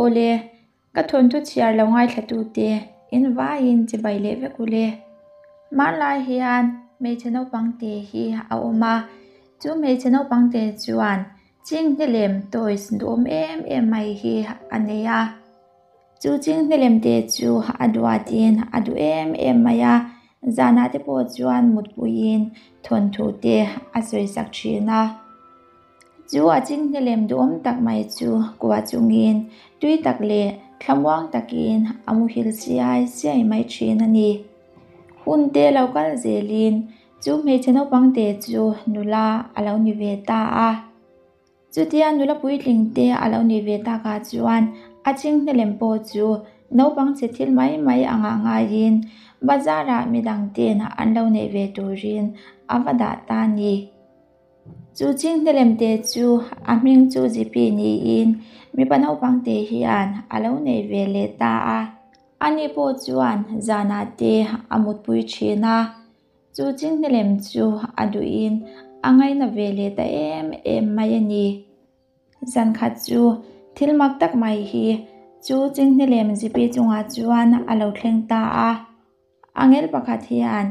Awle, ka thawnthu chhiar lo ngaithlatute in vaiin chibai leh vek ule. Hmanlai hian hmeichhe naupang te hi a awm a, chu hmeichhe naupang te chuan chinghne lem toys duhawm em em mai hi a nei a. Chu chinghne lem te chu a duatin a duh em em mai a, zanah te pawh chuan mutpuiin thawnthu te a sawi sak thin a. Chu a chinghne lem duhawm tak mai chu kuah chungin tui tak leh thlamuang takin a muhil siai siai mai thin a ni. Hun te lo kal zelin chu hmeichhe naupang te chu nula a lo ni ve ta a. Chutia nula puitling te a lo nih ve takah chuan a chinghne lem pawh chu naupang chhe thil mai mai angah ngaiin bazar ah midang ten an lo neih ve turin a va dah ta a ni. Chu chinghne lem te chu a hming chu Zipi niin mipa naupang te hian a lo nei ve leh ta a. Ani pawh chuan zanah te a mutpui thin a. Chu chinghne lem chu a duhin a ngaina ve leh ta em em mai a ni. Zankhat chu thil mak tak mai hi chu chinghne lem Zipi chungah chuan a lo thleng ta a. Angel pakhat hian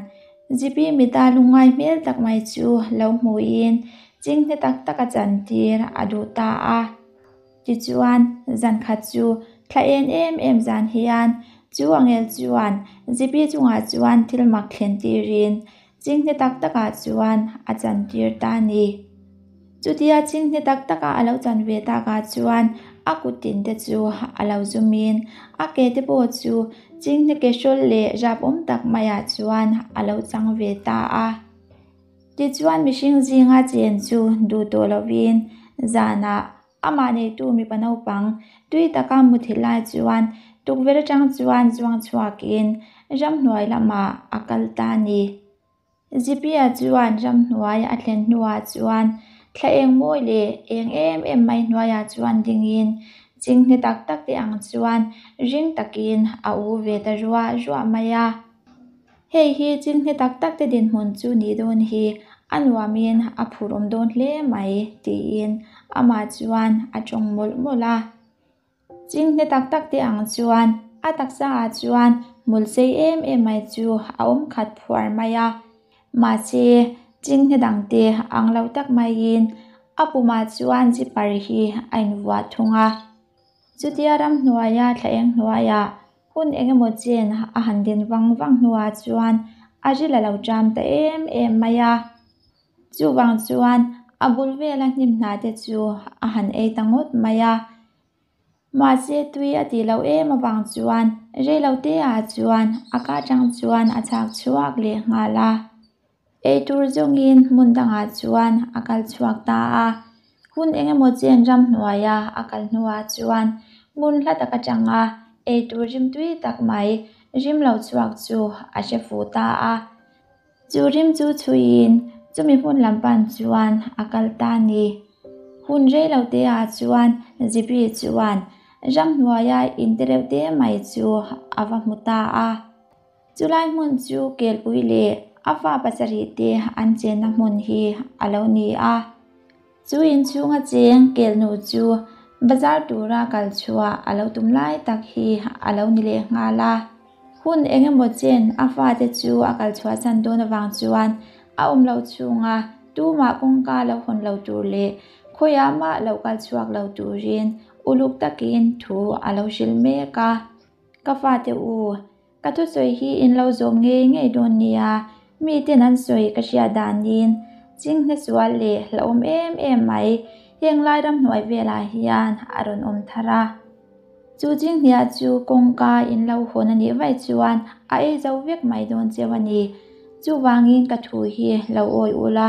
Zipi mita lungngai hmel tak mai chu lo hmuhin chinghne tak tak a chantir a duh ta a. Tichuan, zankhat chu thla en em em zan hian chu angel chuan Zipi chungah chuan thil mak thlen tirin chinghne tak takah chuan a chantir ta a ni. Chutia chinghne tak taka a lo chan ve takah chuan a kut tin te chu a lo zumin a ke te pawh chu chinghne ke hrawl leh rap awm tak maiah chuan a lo chang ve ta a. Tichuan mihring zinga chen chu duh tawh lovin zanah amah neitu mipa naupang tui taka muthilh lai chuan tukverh atang chuan zuang chhuakin ramhnuai lamah a kal ta a ni. Zipia chuan ramhnuai a thlen hnuah chuan thla eng mawi leh eng em em mai hnuaiah chuan dingin chinghne tak tak te ang chuan ring takin a u ve ta ruah ruah mai a. Hei hi chinghne tak tak te dinhmun chu nih dawn hi a nuamin a phur awm dawn hle mai tiin amah chuan a tawng mawlh mawlh a. Chinghne tak tak te ang chuan a taksa ah chuan hmul sei em em mai chu a awm khat phuar mai a, mahse chinghne dang te ang lo tak maiin a pumah chuan zipper hi a invuah thung a. Chutia ramhnuaia thla eng hnuaiah hun eng emaw chen a han din vang vang hnuah chuan a ril a lo ṭam ta em em mai a. Chuvang chuan a bul vela hnim hna te chu a han ei ta ngawt mai a. Mahse tui a tih loh em avang chuan rei lo te ah chuan a ka atang chuan a chhak chhuak leh nghal a. Eitur zawngin hmun dangah chuan a kal chhuak ta a. Hun eng emaw chen ramhnuaia a kal hnuah chuan hmun hla tak atanga eitur rim tui tak mai rim lo chhuak chu a hre fuh ta a. Chu rim chu chhuiin chumi hmun lam pan chuan a kal ta a ni. Hun rei lo te ah chuan Zipi chuan ramhnuaia in te reuh te mai chu a va hmu ta a. Chulai hmun chu Kelpui leh a fa pasarih te an chenna hmun hi a lo ni a. Chu inchhunga cheng Kelnu chu bazar tura kal chhuah a lo tum lai tak hi a lo ni leh nghal a. Hun eng emaw chen a fate chu a kal chhuah san dawn avang chuan a awm loh chhunga tumah kawngka lo hawn lo tur leh khawiah mah lo kal chhuak lo turin uluk takin thu a lo hrilh mek a. Ka fate u, ka thusawi hi in lo zawm ngei ngei dawn nia, miten an sawi ka hriat danin chinghne sual leh hlauhawm em em mai heng lai ramhnuai velah hian a rawn awm thar a. Chu chinghnia chu kawngka in lo hawn a nih vaih chuan a ei zo vek mai dawn cheu a ni. Chuvangin ka thu hi lo awi ula,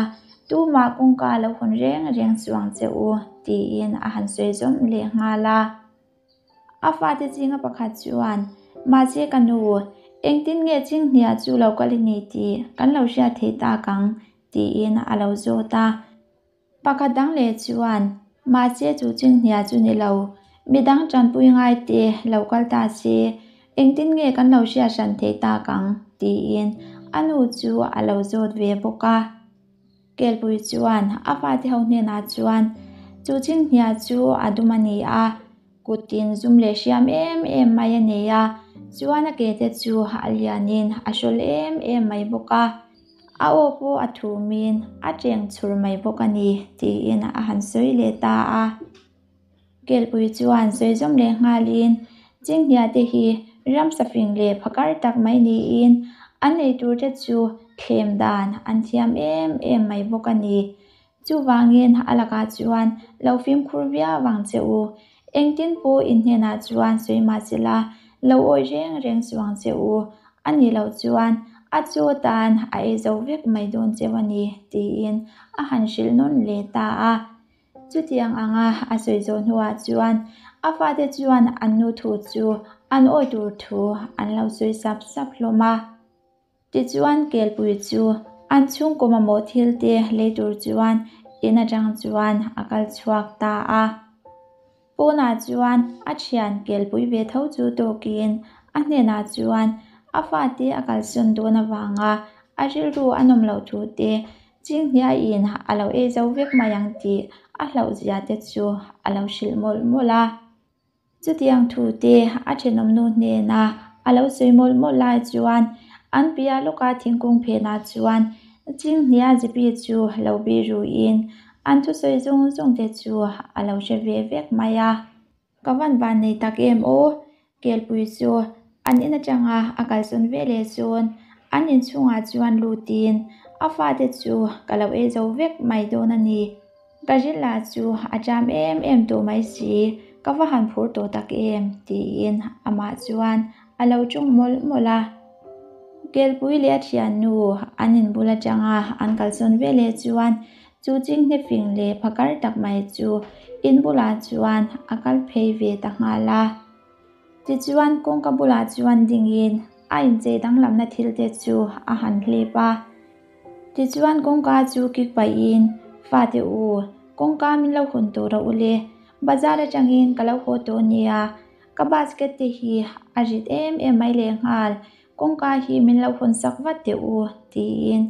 tumah kawngka lo hawn reng reng chuang che u, tiin a han sawi zawm leh nghal a. A fate zinga pakhat chuan, Mahse ka nu, engtin nge chinghnia chu lo kal i ni tih kan lo hriat theih tak ang? tiin a lo zawt a. Pakhat dang leh chuan, Mahse chu chinghnia chu ni lo, midang tanpui ngai te lo kal ta se, engtin nge kan lo hriat hran theih tak ang? tiin a nu chu a lo zawt ve bawk a. Kelpui chuan a fate ho hnenah chuan, Chu chinghnia chu a dum a ni a. Kuttin zum leh hriam em em mai a nei a, chuan a ke te chu a lianin a hrawl em em mai bawk a. A aw pawh a thumin a cheng chhur mai bawk a ni, tiin a han sawi leh ta a. Kelpui chuan sawi zawm leh nghalin, Chinghnia te hi ramsa fing leh phakar tak mai niin an ei tur te chu thlem dan an thiam em em mai bawk a ni. Chuvangin a lakah chuan lo fimkhur viau ang che u. Engtin pawh in hnenah chuan sawi mah sela lo awih reng reng suh ang che u. A nih loh chuan a chaw tan a ei zo vek mai dawn cheu a ni, tiin a han hrilh nawn leh ta a. Chutiang anga a sawi zawh hnuah chuan a fate chuan an nu thu chu an awih tur thu an lo sawi sap sap hlawm a. Tichuan Kelpui chu an chhungkaw mamawh thil te lei tur chuan in atang chuan a kal chhuak ta a. Pawnah chuan a thian Kelpui ve tho chu tawkin a hnenah chuan a fate a kalsawn dawn avanga a rilru a nawm loh thu te Chinghniain a lo ei zo vek mai ang tih a hlauhzia te chu a lo hrilh mawlh mawlh a. Chutiang thu te a thenawmnu hnena a lo sawi mawlh mawlh lai chuan an piah lawka thingkung phenah chuan Chinghnia zipi chu lo bih ruin an thusawi zawng zawng te chu a lo hre ve vek mai a. Ka van van nei tak em aw? Kelpui chu an in atanga a kalsawn ve leh sawn an inchhungah chuan lutin a fate chu ka lo ei zo vek mai dawn a ni. Ka ril lah chu a ṭam em em tawh mai si, ka va han phur tawh tak em? tiin amah chuan a lo ṭawng mawlh mawlh a. Kelpui leh a thiannu an inbul atanga an kalsawn ve leh chuan chu chinghne fing leh phakar tak mai chu in bulah chuan a kal phei ve ta nghal a. Tichuan kawngka bulah chuan dingin a inchei danglamna thil te chu a han hlip a. Tichuan kawngka chu kik pahin, Fate u, kawngka min lo hawn tawh rawh u le, bazar atangin ka lo haw tawh nia, ka basket te hi a rit em em mai lehnghal, kawngka hi min lo hawn sak vat teh u, tiin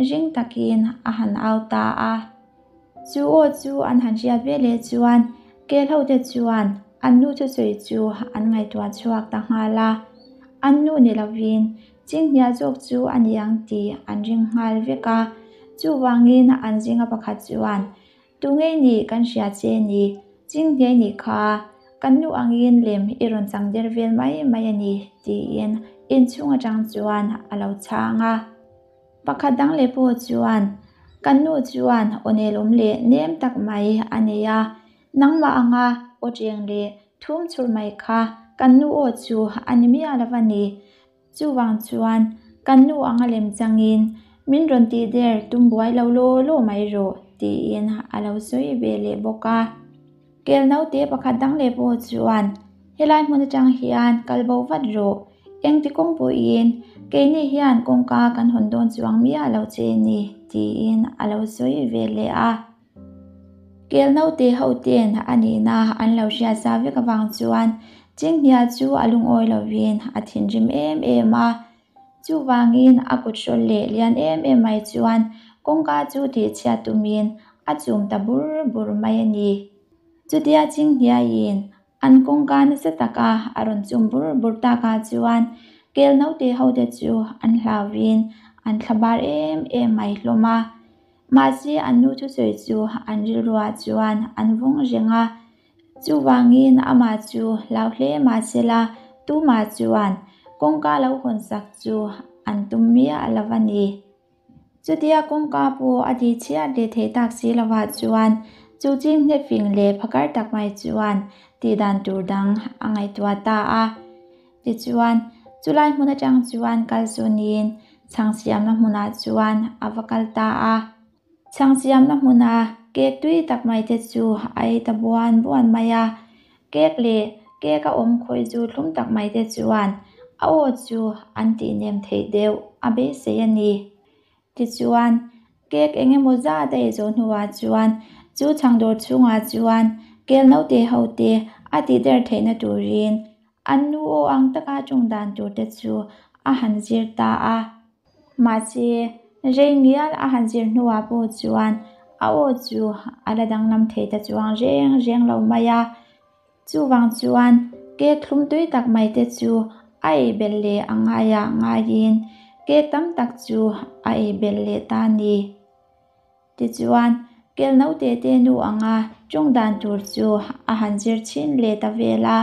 ring takin a han au ta a. Chu aw chu an han hriat ve leh chuan kel ho te chuan an nu thusawi chu an ngaihtuah chhuak ta nghal a, an nu ni lovin Chinghnia zawk chu a ni ang tih an ring nghal vek a, chuvangin an zinga pakhat chuan, Tu ngei nih kan hria che ni, Chinghnia nih kha, kan nu angin lem i rawn chang der vel mai mai a ni, tiin inchhung atang chuan a lo chhang a. Pakhat dang leh pawh chuan, Kan nu chuan aw nelawm leh nem tak mai a nei a, nangmah anga aw cheng leh thum chhur mai kha kan nu aw chu a ni miah lo a ni. Chuvang chuan kan nu anga lem changin min rawn tih der tum buai lo law law mai rawh, tiin a lo sawi ve leh bawk a. Kel naute pakhat dang leh pawh chuan, Helai hmun atang hian kal bo vat rawh, engti kawng pawhin keini hian kawngka kan hawn dawn chuang miah lo che ni, tiin a lo sawi ve leh a. Kel naute ho ten a nihna an lo hriat sa vek avang chuan Chinghnia chu a lungawi lovin a thinrim em em a. Chuvangin a kut hrawl leh lian em em mai chuan kawngka chu tihchhiat tumin a chum ta bur bur mai a ni. Chutia Chinghniain an kawngka nasa taka a rawn chum bur bur takah chuan kel naute hote chu an hlauhin an thlabar em em mai hlawm a. Mahse an nu thusawi chu an rilruah chuan an vawng reng a. Chuvangin amah chu hlau hle mahsela tumah chuan kawngka lo hawn sak chu an tum miah lo a ni. Chutia kawngka pawh a ti chhiat leh theih tak si lovah chuan chu chinghne fing leh phakar tak mai chuan tih dan tur dang a ngaihtuah ta a. Tichuan, chulai hmun atang chuan kal sunin chhang siamna hmunah chuan a va kal ta a. Chhang siamna hmuna cake tui tak mai te chu a ei ta buan buan mai a. Cake leh cake a awm khawih zu thlum tak mai te chuan a aw chu an tihnem theih deuh a beisei a ni. Tichuan, cake eng emaw zat a ei zawh hnuah chuan chu chhang dawr chhungah chuan kel naute ho te a tih der theihna turin an nu aw ang taka ṭawng dan tur te chu a han zir ta a. Mahse, rei ngial a han zir hnuah pawh chuan a aw chu a la danglam thei ta chuang reng reng lo mai a. Chuvang chuan cake thlum tui tak mai te chu a ei belh leh a ngaiah ngaiin cake tam tak chu a ei belh leh ta a ni. Tichuan, kel naute te nu anga tawng dan tur chu a han zir chhin leh ta vel a.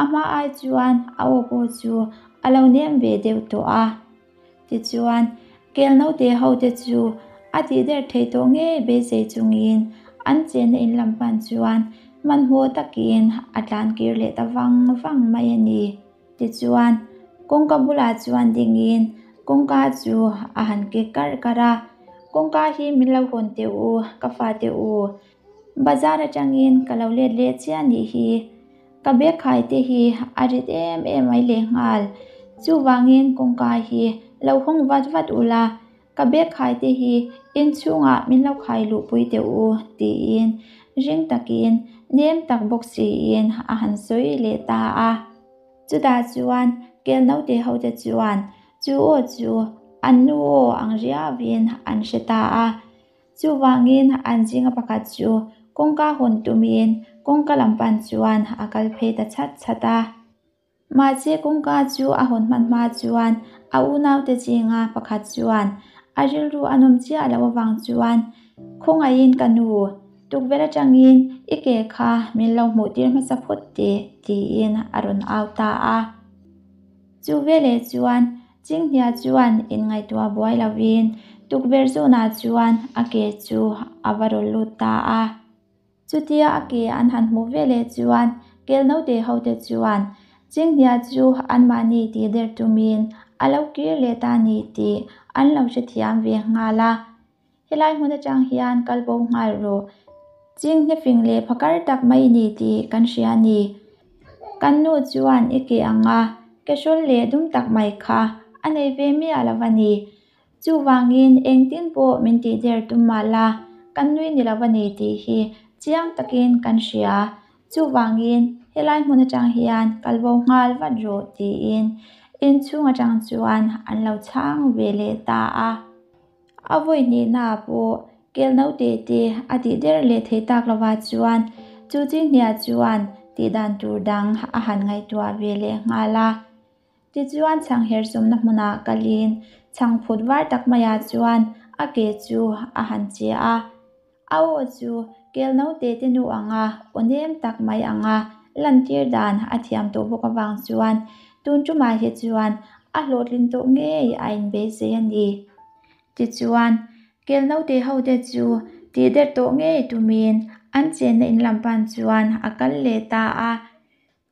A hma ai chuan a aw pawh chu a lo nem ve deuh tawh a. Tichuan, kel naute ho te chu a tih der thei tawh ngei beisei chungin an chenna in lam pan chuan hmanhmawh takin a tlan kir leh ta vang vang mai a ni. Tichuan, kawngka bulah chuan dingin kawngka chu a han kek karh karh a, Kawngka hi min lo hawn teh u, ka fate u. Bazar atangin ka lo let leh chiah nih hi. Ka bag khai te hi a rit em em mai lehnghal. Chuvangin kawngka hi lo hawng vat vat ula, Ka bag khai te hi inchhungah min lo khai luhpui teh u tiin ring takin nem tak bawk siin a han sawi leh ta a. Chutah chuan kel naute ho te chuan chu aw chu an nu aw ang riauin an hre ta a. Chuvangin an zinga pakhat chu kawngka hawn tumin kawngka lam pan chuan a kal phei ta chhat chhat a. Mahse kawngka chu a hawn hman hma chuan a unaute zinga pakhat chuan a rilru a nawm chiah loh avang chuan Khawngaihin ka nu, tukverh atangin i ke kha min lo hmuh tir hmasa phawt teh tiin a rawn au ta a. Chu veleh chuan Chinghnia chuan inngaihtuah buai lovin tukverh zawnah chuan a ke chu a va rawn lut ta a. Chutia a ke an han hmuh veleh chuan kel naute hote chuan Chinghnia chu anmahni tih der tumin a lo kir leh ta ni tih an lo hrethiam ve nghal a. Helai hmun atang hian kal bo nghal rawh. Chinghne fing leh phakar tak mai ni tih kan hria a ni. Kan nu chuan i ke ang a, ke hrawl leh dum tak mai kha a nei ve miah lo a ni. Chuvangin engtin pawh min tih der tum mah la, kan nui ni lo a ni tih hi chiang takin kan hria. Chuvangin helai hmun atang hian kal bo nghal vat rawh tiin inchhung atang chuan an lo chhang ve leh ta a. A vawi hnihnaah pawh kel naute te a tih der leh thei tak lovah chuan chu chinghnia chuan tih dan tur dang a han ngaihtuah ve leh nghal a. Tichuan chhangher sumna hmunah kalin chhangphut var tak maiah chuan a ke chu a han che a. A aw chu kel naute te nu anga aw nem tak mai anga lantir dan a thiam tawh bawk avang chuan tun tumah hi chuan a hlawhtlin tawh ngei a inbeisei a ni. Tichuan, kel naute hote chu tih der tawh ngei tumin an chenna in lam pan chuan a kal leh ta a.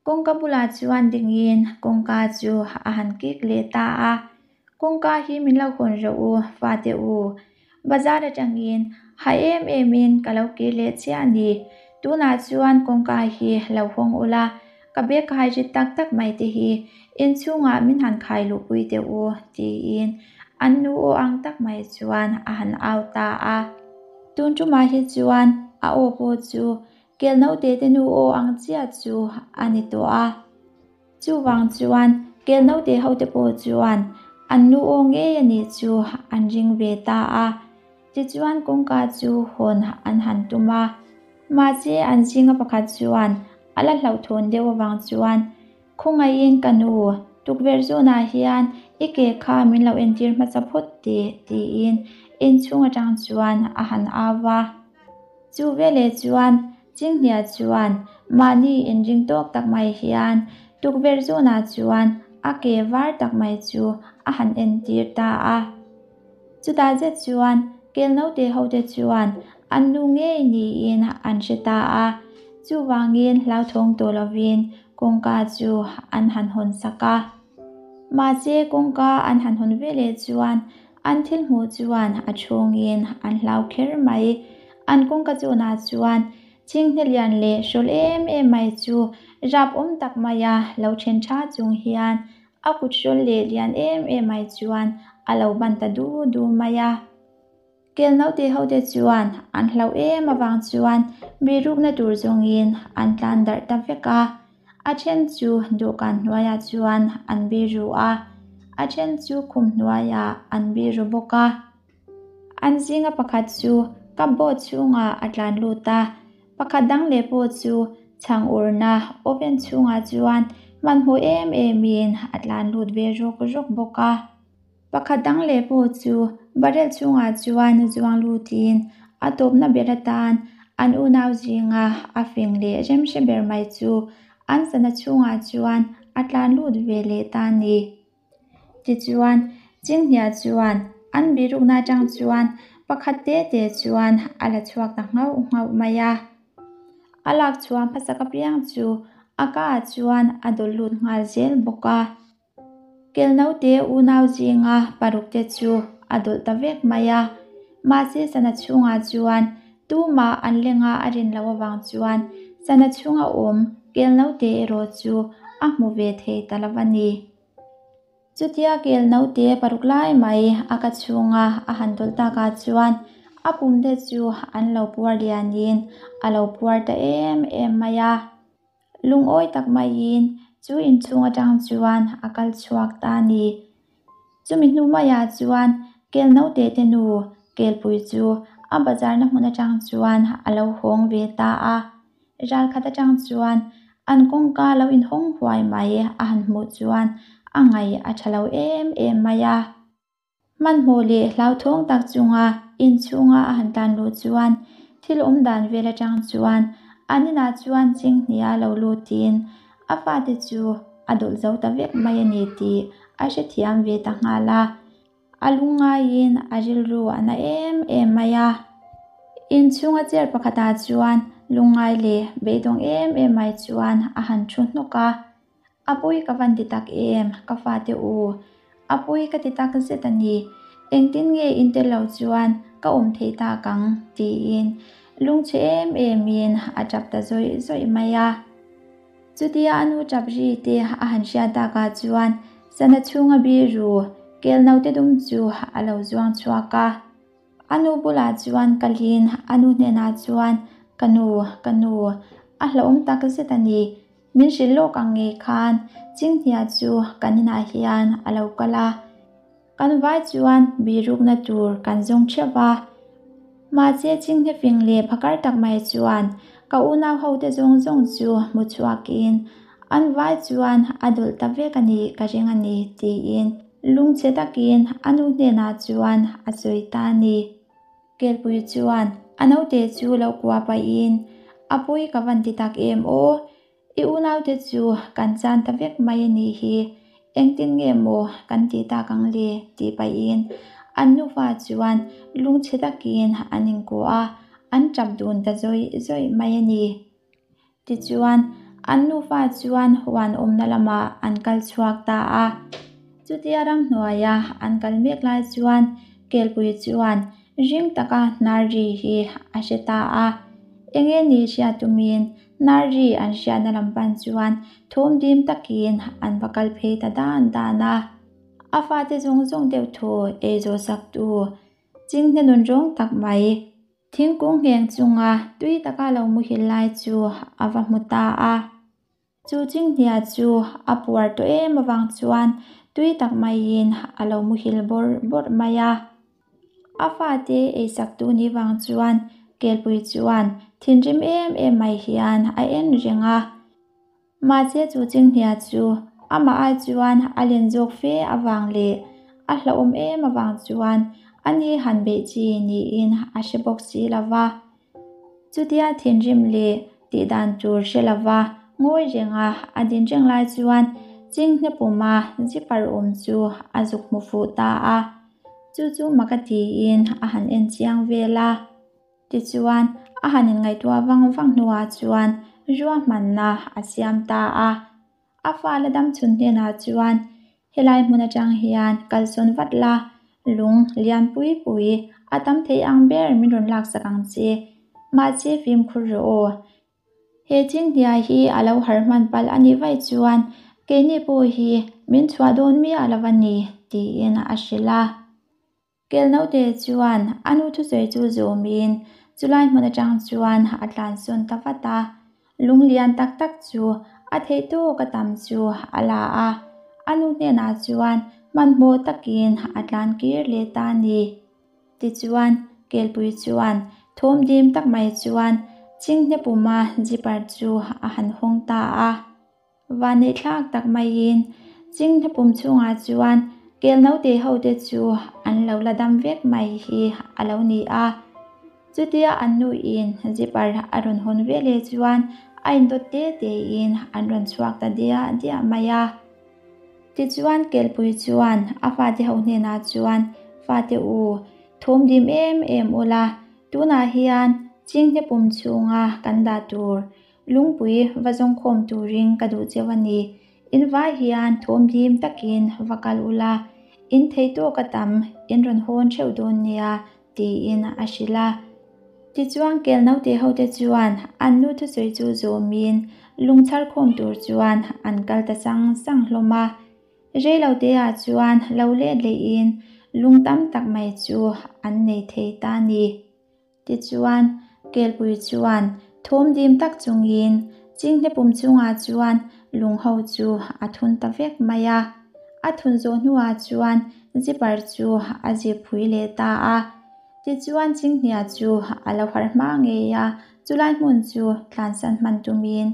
Kawngka bulah chuan dingin kawngka chu a han kik leh ta a, Kawngka hi min lo hawn rawh u, fate u. Bazar atangin ha em emin ka lo kir leh chiah a ni. Tunah chuan kawngka hi lo hawng ula, ka bag khai rit tak tak mai te hi inchhungah min han khai luhpui teh u, tiin an nu aw ang tak mai chuan a han au ta a. Tun tumah hi chuan a aw pawh chu Kel naute te nu aw ang chiah chu a ni tawh a. Chuvang chuan kel naute ho te pawh chuan an nu aw ngei a nih chu an ring ve ta a. Tichuan kawngka chu hawn an han tum a. Mahse an zinga pakhat chuan a la hlauhthawn deuh avang chuan Khawngaihin ka nu, tukverh zawnah hian i ke kha min lo entir hmasa phawt teh tiin inchhung atang chuan a han au a. Chu veleh chuan Chinghnia chuan mahni inring tawk tak mai hian tukverh zawnah chuan a ke var tak mai chu a han entir ta a. Chutah zet chuan kel naute hote chuan an nu ngei niin an hre ta a, chuvangin hlauthawng tawh lovin kawngka chu an han hawn sak a. Mahse kawngka an han hawn veleh chuan an thil hmuh chuan a chhungin an hlau kher mai. An kawngka chunah chuan Chinghne lian leh hrawl em em mai chu rap awm tak maia lo then tha chung hian A kut hrawl leh lian em em mai chuan a lo ban ta du du mai a. Kel naute hote chuan an hlauh em avang chuan birukna tur zawngin an tlan darh ta vek a. A then chu dawhkan hnuaiah chuan an biru a, a then chu khum hnuaiah an biru bawk a. An zinga pakhat chu cupboard chhungah a tlan lut a, pakhat dang leh pawh chu Chhang urna oven chhungah chuan hmanhmawh em emin a tlan lut ve rawk rawk bawk a. Pakhat dang leh pawh chu barrel chhungah chuan zuang lutin a tawpna ber atan an unau zinga a fing leh remhre ber mai chu an sana chhungah chuan a tlan lut ve leh ta a ni. Tichuan, Chinghnia chuan an birukna atang chuan pakhat te te chuan a la chhuak ta nghauh nghauh mai a. A lak chhuah hmasak apiang chu a ka ah chuan a dawlh lut nghal zel bawk a. Kel naute unau zinga paruk te chu a dawlh ta vek mai a, mahse sana chhungah chuan tumah an lenga a rin loh avang chuan sana chhunga awm kel naute erawh chu a hmu ve thei ta lo a ni. Chutia kel naute paruk lai mai a ka chhunga a han dawlh takah chuan a pum te chu an lo puar lianin a lo puar ta em em mai a. Lungawi tak maiin chu inchhung atang chuan a kal chhuak ta a ni. Chumi hnu maiah chuan kel naute te nu kelpui chu a bazarna hmun atang chuan a lo hawng ve ta a. Ral khat atang chuan an kawngka lo inhawng huai mai a han hmuh chuan a ngaih a tha lo em em mai a. Hmanhmawh leh hlauthawng tak chunga inchhunga a han tlan luh chuan thil awm dan vel atang chuan an inah chuan chinghnia lo lutin a fate chu a dawlh zo ta vek mai a ni tih a hrethiam ve ta nghal a. A lungngaiin a rilru a na em em mai a. Inchhunga chair pakhatah chuan lungngai leh beidawng em em mai chuan a han thu hnawk a. A pui ka van ti tak em, ka fate u. A pui ka ti tak zet a ni. Engtin nge in tel lo chuan ka awm thei tak ang? tiin lungchhe em emin a tap ta zawih zawih mai a. Chutia a nu tap ri te a han hriat takah chuan sana chhunga biru kel naute dum chu a lo zuang chhuak a. A nu bulah chuan kalin a nu hnenah chuan, Ka nu, ka nu, a hlauhawm tak zet a ni. Min hrilh lawk ang ngei khan Chinghnia chu kan inah hian a lo kal a. Kan vai chuan birukna tur kan zawng theuh va. Mahse Chinghne fing leh phakar tak mai chuan ka unau hote zawng zawng chu hmu chhuakin an vai chuan a dawlh ta vek a nih ka ring a ni tiin lungchhe takin a nu hnenah chuan a sawi ta a ni. Kelpui chuan a naute chu lo kua pahin, A pawi ka van ti tak em aw, i unaute chu kan chan ta vek mai a nih hi, engtin nge maw kan tih tak ang le tih pahin an nufa chuan lungchhe takin an inkuah a, an tap dun ta zawih zawih mai a ni. Tichuan, an nufa chuan huan awmna lamah an kal chhuak ta a. Chutia ramhnuaia an kal mek lai chuan Kelpui chuan ring taka hnar ri hi a hre ta a. Enge ni hriat tumin hnar ri an hriatna lam pan chuan thawm dim takin an va kal phei ta dan dan a. A fate zawng zawng deuh thu ei zawh saktu Chinghne nun rawng tak mai Thingkung ngheng chunga tui taka lo muhil lai chu a va hmu ta a. Chu chinghnia chu a puar tawh em avang chuan tui tak maiin a lo muhil bawrh bawrh mai a. A fate eisaktu ni vang chuan Kelpui chuan thinrim em em mai hian a en reng a. Mahse chu chinghnia chu amah ai chuan a len zawk fe avang leh a hlauhawm em avang chuan a ni han beih chi niin a hre bawk si lo va. Chutia thinrim leh tih dan tur hre lo va ngawi renga a din reng lai chuan chinghne puma zipper awm chu a zuk hmu fuh ta a. Chu chu mak a tiin a han en chiang vel a. Tichuan, a han inngaihtuah vang vang hnuah chuan ruahmanna a siam ta a. A fala dam chhun hnenah chuan, Helai hmun atang hian kalsawn vat la, lung lian pui pui a tam thei ang ber min rawn laksak ang che. Mahse fimkhur rawh aw. He chinghnia hi a lo har hman palh a nih vaih chuan keini pawh hi min chhuah dawn miah lo a ni, tiin a hrilh a. Kel naute chuan a nu thusawi chu zawmin chulai hmun atang chuan a tlansawn ta vat a, lung lian tak tak chu a theih tawk a tam chu a la a, a nu hnenah chuan hmanhmawh takin a tlan kir leh ta a ni. Tichuan, Kelpui chuan thawm dim tak mai chuan Chinghne puma zipper chu a han hawng ta a. Vanneih thlak tak maiin chinghne pum chhungah chuan kel naute ho te chu an lo la dam vek mai hi a lo ni a. Chutia an nuin zipper a rawn hawn veleh chuan a indawt te tein an rawn chhuak ta diah diah mai a. Tichuan kelpui chuan a fate ho hnenah chuan, Fate u, thawm dim em em ula, tunah hian chinghne pum chhunga kan dah tur lungpui va zawngkhawm turin ka duh cheu a ni. In vai hian thawm dim takin va kal ula, in theih tawk a tam in rawn hawn theuh dawn nia, tiin a hrilh a. Tichuan kel naute hote chuan an nu thusawi chu zawmin lung chhar khawm tur chuan an kal ta sang sang hlawm a. Reiloteah chuan lo let lehin lung tam tak mai chu an nei thei ta a ni. Tichuan kelpui chuan thawm dim tak chungin chinghne pum chungah chuan lung ho chu a thun ta vek mai a. A thun zawh hnuah chuan zipper chu a zip phui leh ta a. Tichuan Chinghnia chu a lo harh hma ngei a, chulai hmun chu tlansan hman tumin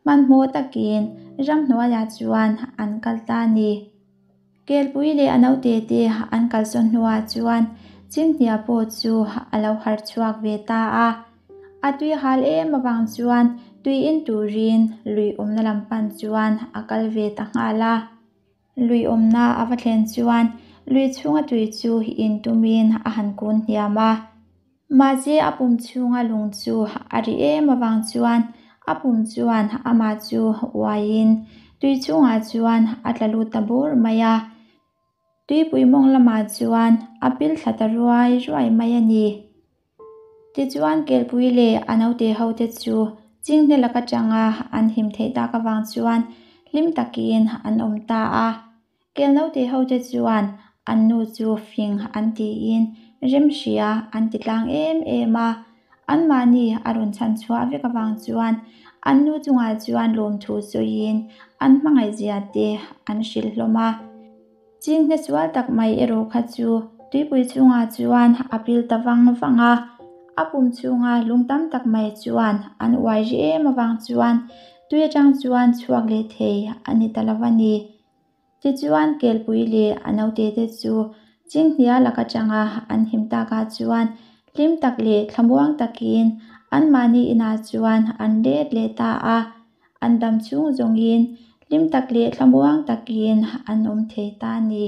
hmanhmawh takin ramhnuaiah chuan an kal ta a ni. Kelpui leh a naute te an kalsawn hnuah chuan Chinghnia pawh chu a lo harh chhuak ve ta a. A tui hal em avang chuan tui in turin lui awmna lam pan chuan a kal ve ta nghal a. Lui awmna a va thlen chuan lui chhunga tui chu in tumin a han kun hniam a. Mahse a pum chhunga lung chu a ri em avang chuan a pum chuan amah chu uaiin tui chhungah chuan a tla lut ta bur mai a. Tuipui mawng lamah chuan a pil thla ta ruai ruai mai a ni. Tichuan Kelpui leh a naute hote chu chinghne lak atanga an him theih tak avang chuan hlim takin an awm ta a. Kel naute hote chuan an nu chu fing an tiin remhria an ti tlang em em a. Anmahni a rawn chhan chhuah vek avang chuan an nu chungah chuan lawmthu sawiin an hmangaihzia te an hrilh hlawm a. Chinghne sual tak mai erawh kha chu tuipui chungah chuan a pil ta vang vang a, a pum chhunga lung tam tak mai chuan an uai ri em avang chuan tui atang chuan chhuak leh thei a ni ta lo a ni. Tichuan Kelpui leh a naute te chu Chinghnia lak atanga an him takah chuan hlim tak leh thlamuang takin anmahni inah chuan an let leh ta a. An dam chhung zawngin hlim tak leh thlamuang takin an awm thei ta a ni.